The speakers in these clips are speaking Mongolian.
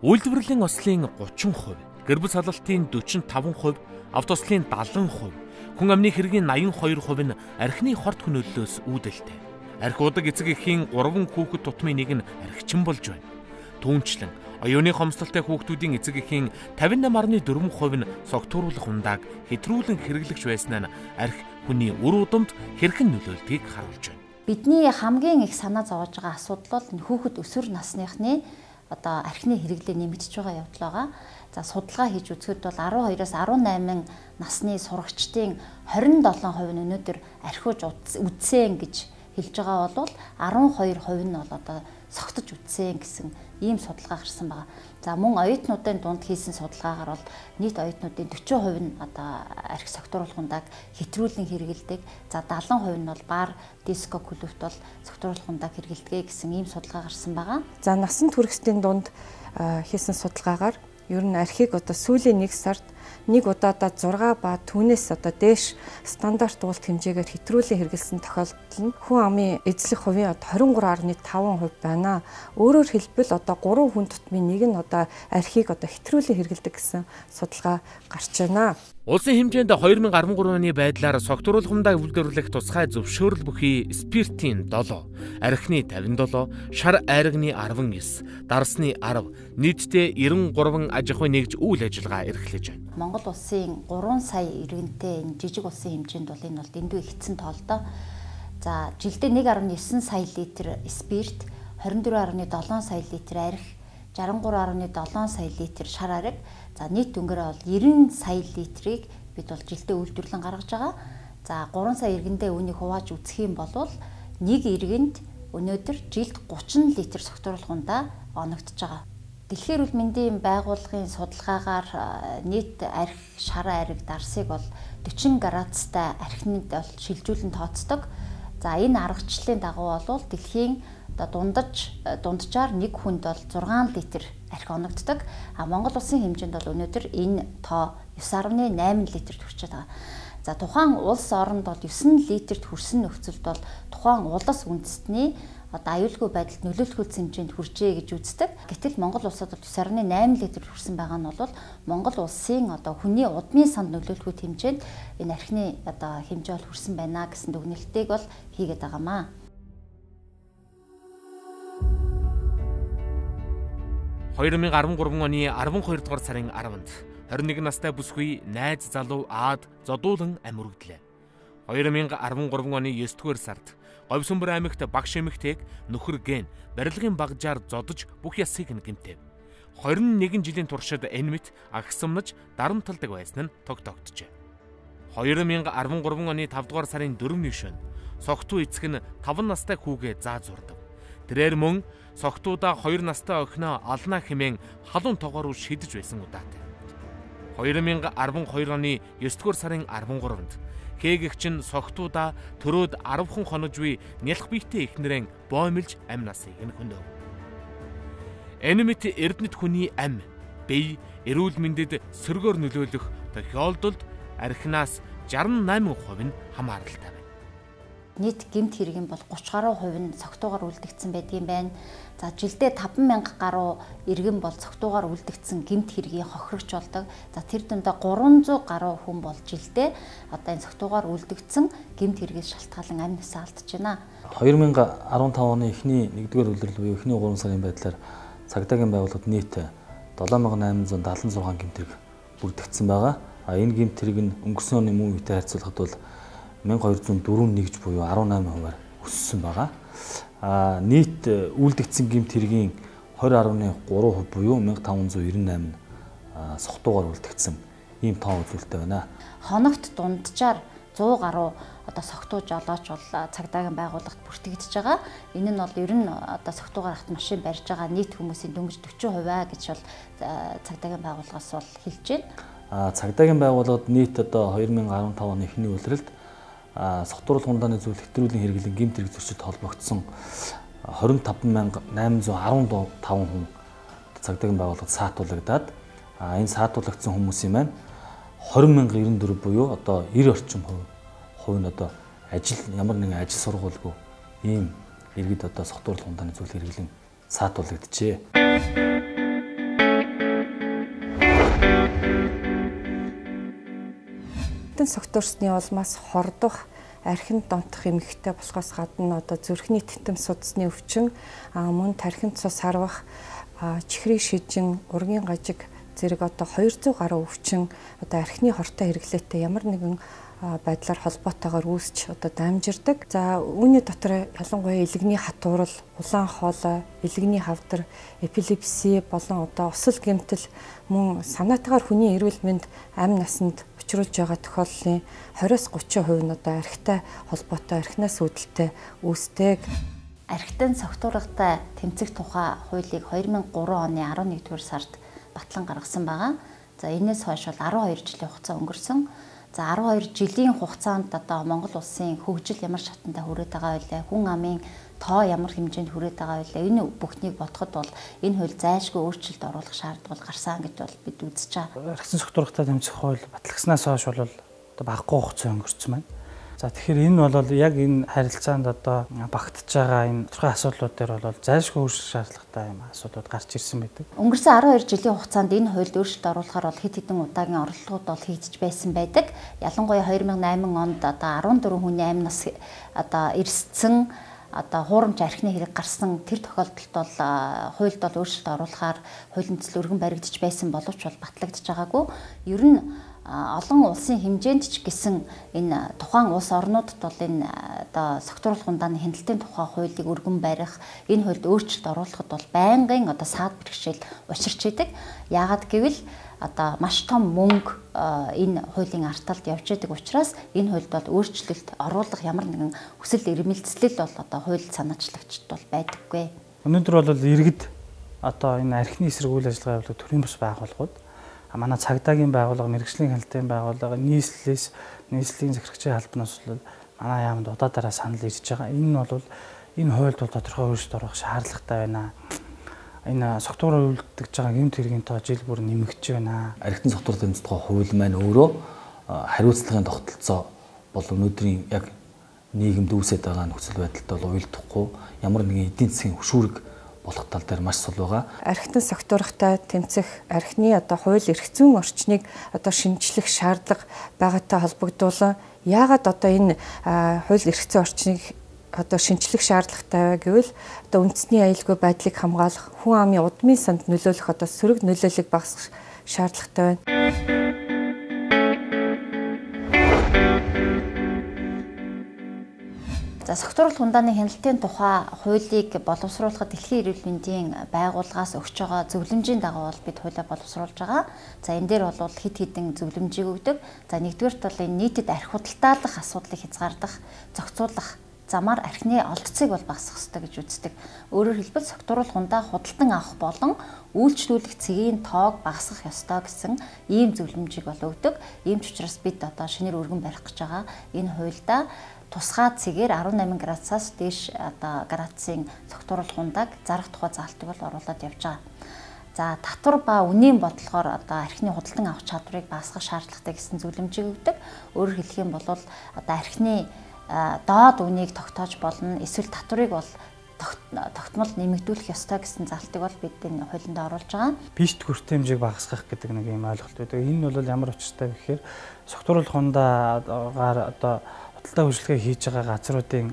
Үйлдвэрлэлийн ослын 30%, гэр бүл салалтын 45%, автослын 70%, хүн амны хэргийн 82% нь архины хорт хөнөөллөөс үүдэлтэй. Архи удаг эцэг эхийн 3 хүүхэд тутмын нэг нь архичин болж байна. Түүнчлэн оюуны хомсдолтой хүүхдүүдийн эцэг эхийн 58.4% нь согтууруулах ундааг хэтрүүлэн хэрэглэгч байсан нь архи хүний үр удамд хэрхэн нөлөөлдгийг харуулж байна. Бидний хамгийн их санаа зовоож байгаа асуудал бол хүүхэд өсвөр насныхны одоо архины хэрэглээ нэмэгдэж байгаа явдал байгаа. За судалгаа хийж үзэхэд бол 12-оос 18 насны сурагчдын 27% нь өнөөдөр архиуж үдсэн гэж хэлж байгаа бол 12% нь бол одоо согтож үдсэн гэсэн ийм судалгаа гарсан байгаа. За мөн оюутнуудын дунд хийсэн судалгаагаар бол нийт оюутнуудын 40% нь одоо архи согтууруулах ундааг хэтрүүлэн хэрэглэдэг. За 70% нь бол бар, диско клубт бол согтууруулах ундааг хэрэглэдэг гэсэн ийм судалгаа гарсан байгаа. За насан туршидын дунд хийсэн судалгаагаар ер нь архийг одоо сүүлийн 1 сард нэг удаадаа 6 ба түүнээс одоо дээш стандарт уулт хэмжээгээр хэтрүүлэн хэрэглэсэн тохиолдол нь хүн амын эзлэх хувийн одоо 23.5% байна. Өөрөөр хэлбэл одоо 3 хүн тутмын нэг нь одоо архийг одоо хэтрүүлэн хэрэглэдэг гэсэн судалгаа гарч байна. Улсын хэмжээнд 2013 оны байдлаар согтууруулах ундааг үйлдвэрлэх тусгай зөвшөөрөл бүхий спиртийн 7, архины 57, шар айрагны 19, дарсны 10, нийтдээ 93 аж ахуй нэгж үйл ажиллагаа эрхлэж байна. Монгол улсын 3 сая иргэнтэй энэ жижиг улсын хэмжээнд бол энэ бол дэндүү ихсэн тоолдоо. За жилдээ 1.9 сая литр спирт, 24.7 сая литр архи, 63.7 сая литр шар ариг. За нийт дүнгээр бол 90 сая литрийг бид бол жилдээ үйлдвэрлэн гаргаж байгаа. За 3 сая иргэндээ үүнийг хувааж үзэх юм бол нэг иргэнд өнөөдөр жилд 30 литр согтууруулах ундаа оногдож байгаа. Дэлхийн эрүүл мэндийн байгууллагын судалгаагаар нийт архи, шар ариг, дарсыг бол 40 градустай архинд бол шилжүүлэн тооцдог. За энэ аргачлалын дагуу бол дэлхийн одоо дунджаар нэг хүнд бол 6 литр архи оногддог. А Монгол улсын хэмжээнд бол өнөөдөр энэ тоо 9.8 литрт хүрчээд байгаа. За тухайн улс оронд бол 9 литрт хүрсэн нөхцөлд бол тухайн улс үндэстний одоо аюулгүй байдалд нөлөөлөх хэмжээнд хүрчээ гэж үздэг. Гэтэл Монгол улсад бол 9.8 литр хүрсэн байгаа нь бол Монгол улсын одоо хүний удмын санд нөлөөлөх хэмжээнд энэ архины одоо хэмжээ бол хүрсэн байна гэсэн дүгнэлтийг бол хийгээд байгаамаа. 2013 оны 12 дугаар сарын 10-нд 21 настай бүсгүй найз залуу Аад зодуулан ам өргөдлөө. 2013 оны 9 дугаар сард Говьсүмбэр аймагт багш эмэгтэйг нөхөр Ген барилгын багжаар зодож бүх ясыг нь гэмтэв. 21 жилийн туршид энэ мэт агсамнаж дарамталдаг байсан нь тогтоогджээ. 2013 оны 5 дугаар сарын 4-ний шөнө согтуу эцэг нь 5 настай хүүгээ заа зурдав. Тэрээр мөн согтуудаа 2 настай охиноо алнаа хэмээн халуун тогоо руу шидэж байсан удаатай. 2012 оны 9 дугаар сарын 13-нд хээгэгч нь согтуудаа төрөөд 10 хон хоножгүй нялх биетэй эхнэрэн боомлж амь насыг нь хөнөөв. Энэ мэт Эрдэнэт хүний ам, бие, эрүүл мэндэд сөргөөр нөлөөлөх тохиолдолд архинаас 68% нь хамааралтай байна. Нийт гэмт хэрэг нь бол 30 гаруй хувь нь согтуугаар үлдэгдсэн байдгийн байна. За жилдээ 5000 гаруй иргэн бол согтуугаар үлдэгдсэн гэмт хэргийн хохирогч болдог. За тэр дундаа 300 гаруй хүн бол жилдээ одоо энэ согтуугаар үлдэгдсэн гэмт хэрэгээс шалтгаалan амь насаа алдаж байна. 2015 оны эхний 1-р улирал буюу эхний 3 сарын байдлаар цагдаагийн байгууллагад нийт 7876 гэмт хэрэг бүрдэгдсэн байгаа. А энэ гэмт хэрэг нь өнгөрсөн оны мөн үетэй харьцуулахад бол 1204 нэгж буюу 18%-аар өссөн байгаа. А нийт үлдэгдсэн гэмт хэргийн 20.3% буюу 1598 согтуугаар үлдэгдсэн ийм тоо үзүүлэлттэй байна. Хоногт дунджаар 100 гаруй одоо согтуу жолооч бол цагдаагийн байгууллагт бүртгэгдэж байгаа. Энэ нь бол ер нь одоо согтуугаар автомашин барьж байгаа нийт хүмүүсийн дөнгөж 40% гэж бол цагдаагийн байгууллагаас бол хэлж байна. Цагдаагийн байгууллагад нийт одоо 2015 оны эхний улиралд согтууруулах ундааны зүйл хэтрүүлэн хэрэглэн гэмт хэрэг зөрчилд холбогдсон 25815 хүн цагдаагийн байгууллагад саатуулагдаад энэ саатуулагдсан хүмүүсийн маань 20094 буюу одоо 90 орчим хувь нь одоо ажил ямар нэгэн ажил сургуулгүй ийм иргэд одоо согтууруулах ундааны зүйл хэрэглэн саатуулагджээ. Архитан согтуурсны улмаас хордох, архинд донтох эмэгтэй болохоос гадна одоо зүрхний тэнтэм судасны өвчин, мөн тархинд цус харвах, чихрийн шижин, ургийн гажиг зэрэг одоо 200 гаруй өвчин одоо архины хортой хэрэглээтэй ямар нэгэн байдлаар холбоотойгоор үүсч одоо дамжирдаг. За үүний дотор ялангуяа элэгний хатуурал, улаан хоолой, элэгний хавдар, эпилепси болон одоо осол гэмтэл мөн санаатайгаар хүний эрүүл мэнд амь насанд учруулж байгаа тохиолдлын 20-30% нь одоо архитай холбоотой, архинаас үүдэлтэй үүсдэг. Архитан согтуургатай тэмцэх тухай хуулийг 2003 оны 11-р сард батлан гаргасан байгаа. За энэс хойш бол 12 жилийн хугацаа өнгөрсөн. За 12 жилийн хугацаанд одоо Монгол улсын хөгжил ямар шатанда хүрээд байгаа вэ? Хүн амын тоо ямар хэмжээнд хүрээд байгаа вэ? Энэ бүхнийг бодоход бол энэ хууль зайлшгүй өөрчлөлт оруулах шаардлага гарсан гэж бол бид үзэж байгаа. Архитан согтуургатай тэмцэх хууль батлагснаас хойш бол одоо багагүй хугацаа өнгөрсөн байна. За тэгэхээр энэ бол яг энэ харилцаанд одоо багтж байгаа энэ тодорхой асуудлууд дээр бол зайлшгүй өөрчлөх шаардлагатай юм асуудлууд гарч ирсэн байдаг. Өнгөрсөн 12 жилийн хугацаанд энэ хуульд өөрчлөлт оруулахаар бол хэд хэдэн удаагийн оролдлогууд бол хийгдэж байсан байдаг. Ялангуяа 2008 онд одоо 14 хүний амь нас одоо эрсдсэн одоо хуурамч архины хэрэг гарсан тэр тохиолдолд бол хуульд бол өөрчлөлт оруулахаар хуулийн төсөл өргөн баригдаж байсан боловч бол батлагдаж байгаагүй. Ер нь олон улсын хэмжээнд ч гэсэн энэ тухайн улс орнуудад бол энэ одоо согтууруулах ундааны хяналтын тухай хуулийг өргөн барих, энэ хуульд өөрчлөлт оруулахад бол байнгын одоо саад бэрхшээл учирч идэг. Яагаад гэвэл одоо маш том мөнгө энэ хуулийн ард талд явж идэг учраас энэ хуульд бол өөрчлөлт оруулах ямар нэгэн хүсэл эрмэлзэл бол одоо хууль санаачлагчд бол байдаггүй. Өнөөдөр бол иргэд одоо энэ архины эсрэг үйл ажиллагаа явуулах төрийн бус байгууллагууд, манай цагдаагийн байгууллага, мэргэжлийн хяналтын байгууллага, нийслэлээс, нийслэлийн захирагчийн албанаас бол манай яамд удаа дараа санал ирж байгаа. Энэ нь бол энэ хуульд бол тодорхой өөрчлөлт оруулах шаардлагатай байна. Энэ согтуур үйлдэж байгаа гэмт хэргийн тоо жил бүр нэмэгдэж байна. Архитан согтуур тэмцэх тухай хууль маань өөрөө хариуцлагын тогтолцоо бол өнөөдрийн яг нийгэмд үүсэт байгаа нөхцөл байдалтай бол уялдахгүй ямар нэгэн эдийн засгийн хөшүүрэг болох тал дээр маш сул байгаа. Архитан согтуургатай тэмцэх архины одоо хууль эрх зүйн орчныг одоо шинжлэх шаардлага байгаатай холбогдуулан яагаад одоо энэ хууль эрх зүйн орчныг одоо шинжлэх шаардлагатай вэ гэвэл одоо үндэсний аюулгүй байдлыг хамгаалах, хүн амын удмын санд нөлөөлөх одоо сөрөг нөлөөллийг багасгах шаардлагатай байна. За согтууруулах ундааны хяналтын тухай хуулийг боловсруулахад Дэлхийн эрүүл мэндийн байгууллагаас өгч байгаа зөвлөмжийн дагуу бол бид хуулиа боловсруулж байгаа. За энэ дээр бол хэд хэдэн зөвлөмжийг өгдөг. За нэгдүгээрт бол энэ нийтэд архи худалдаалах асуудлыг хязгаарлах, зохицуулах замаар архины олдцыг бол багасгах ёстой гэж үздэг. Өөрөөр хэлбэл согтууруулах ундаа худалдан авах болон үйлчлүүлэх цэгийн тоог багасгах ёстой гэсэн ийм зөвлөмжийг бол өгдөг. Ийм ч учраас бид одоо шинээр өргөн барих гэж байгаа энэ хуульдаа тусгай цэгээр 18 градусаас дээш одоо градусын согтууруулах ундааг зарах тухай заалтыг бол оруулаад явж байгаа. За татвар ба үнийн бодлогоор одоо архины худалдан авах чадварыг багасгах шаардлагатай гэсэн зөвлөмжийг өгдөг. Өөрөөр хэлэх юм бол одоо архины доод үнийг тогтоож болно. Эсвэл татварыг бол тогтмол нэмэгдүүлэх ёстой гэсэн заалтыг бол бид энэ хуулинд оруулж байгаа. Бишт хүртээмжийг багасгах гэдэг нэг юм ойлголт байдаг. Энэ нь бол ямар учиртай вэ гэхээр согтууруулах ундаагаар одоо худалдаа үйлчилгээ хийж байгаа газруудын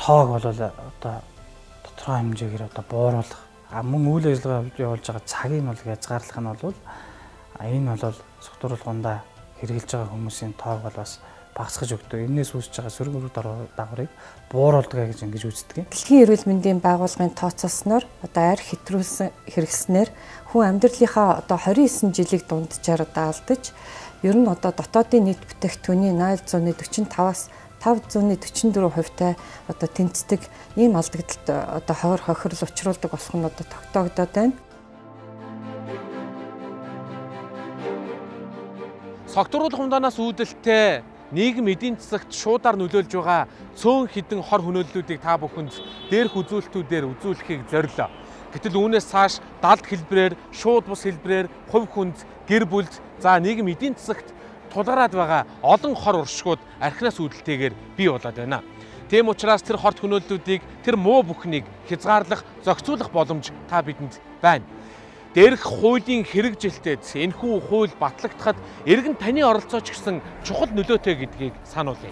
тоог бол одоо тодорхой хэмжээгээр одоо бууруулах, мөн үйл ажиллагаа явуулж байгаа цагийг нь бол хязгаарлах нь бол энэ бол согтууруулах ундаа хэрэглэж байгаа хүмүүсийн тоог бол бас багасгаж өгдөг. Энээс үүсэж байгаа сөрөг үр дагаврыг бууруулдаг гэж ингэж үздэг. Дэлхийн эрүүл мэндийн байгууллагын тооцоолсноор одоо арх хэтрүүлсэн хэрэглэснээр хүн амьдралынхаа одоо 29 жилийг дунджаар одоо алдаж ер нь одоо дотоодын нийт бүтээгдэхүүний 0.45-аас 5.44 хувьтай одоо тэнцдэг ийм алдагдлалт одоо ховор хохирол учруулдаг болох нь одоо тогтоогдоод байна. Согтууруулах ундаанаас үүдэлтэй нийгэм эдийн засагт шуудаар нөлөөлж байгаа цөөн хідэн хор хөнөөллүүдийг та бүхэнд дээрх үзүүлэлтүүдээр үзүүлэхийг зорилоо. Гэтэл үүнээс цааш далд хэлбэрээр, шууд бус хэлбэрээр хувь хүнд, гэр бүлд, за нийгэм эдийн засагт тулгараад байгаа олон хор уршгууд архинаас үүдэлтэйгээр бий болоод байна. Тийм учраас тэр хорт хөнөөллүүдийг, тэр муу бүхнийг хязгаарлах, зохицуулах боломж та бидэнд байна. Дээрх хуулийн хэрэгжилтэд энэхүү хууль батлагдахад иргэн таны оролцоо ч гэсэн чухал нөлөөтэй гэдгийг сануулъя.